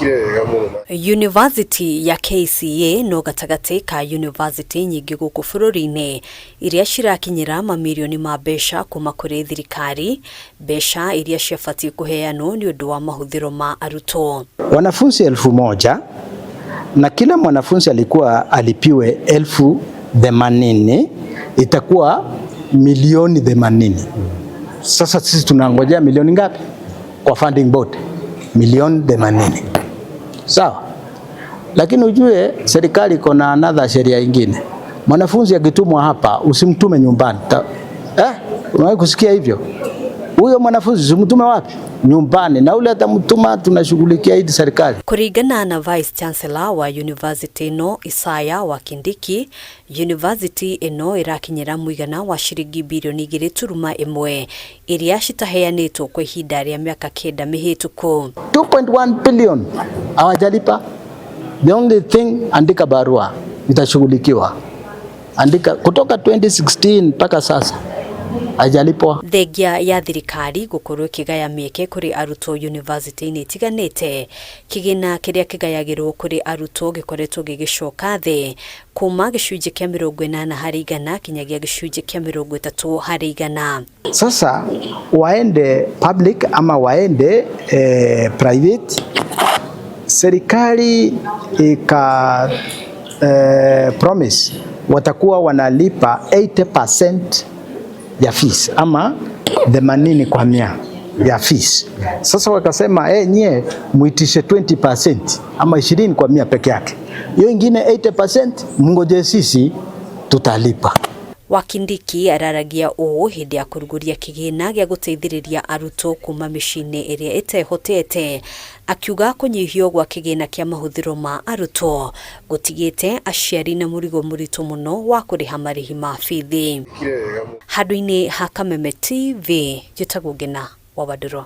Wekire wega mũno. University ya KCA no gatagatĩ ka university nyingĩ gũkũ bũrũri-inĩ iria cirakinyĩra mamirioni ma mbeca kuma kũrĩ thirikari, mbeca iria ciabatiĩ kũheanwo nĩ ũndũ wa mahũthĩro ma arutwo. Wanafunzi 1000 na kila mwanafunzi alikuwa alipiwe 80,000, itakuwa milioni 80. Sasa sisi tunangojea milioni ngapi kwa funding board? Milioni 80. Sawa. Lakini ujue serikali iko na another sheria ingine. Mwanafunzi akitumwa hapa usimtume nyumbani. Umewahi kusikia hivyo? Huyo mwanafunzi usimtume wapi? Nyumbani. Na ule atamtuma tunashughulikia hii serikali. Kuringana na Vice Chancellor wa University ĩno Isaya wa Kindiki, University ĩno ĩrakinyĩra mũigana wa ciringi birioni igĩrĩ turuma ĩmwe iria citaheanĩtwo kwa ihinda rĩa mĩaka 9 mĩhĩtũku. 2.1 billion hawajalipa. The only thing, andika barua itashughulikiwa. Andika kutoka 2016 mpaka sasa haijalipwa. Thengia ya thirikari gukorwo ikigaya mĩeke kũrĩ arutwo university-inĩ itiganĩte, kĩgĩna kĩrĩa kĩgayagĩrwo kũrĩ arutwo gĩkoretwo gĩgĩcoka thĩ kuma gĩcunjĩ kĩa 80% kinyagia gĩcunjĩ kĩa 30%. Sasa waende public ama waende private, serikali ika promise watakuwa wanalipa 80% ya fees ama 80% ya fees. Sasa wakasema nyie muitishe 20% ama 20% peke yake, hiyo ingine 80% mngoje sisi tutalipa. Wakindiki araragia ũũ hĩndĩ ya kũrugũria kĩgĩna gĩa gũteithĩrĩria arutwo kuma mĩciĩ-inĩ ĩrĩa ĩtehotete, akiuga kũnyihio gwa kĩgĩna kĩa mahũthĩro ma arutwo gũtigĩte aciari na mũrigo mũritũ mũno wa kũrĩha marĩhi ma bithi. Wekire wega mũno. Handũ-inĩ ha Kameme TV, njĩtagwo Ngina wa Wandũrũ.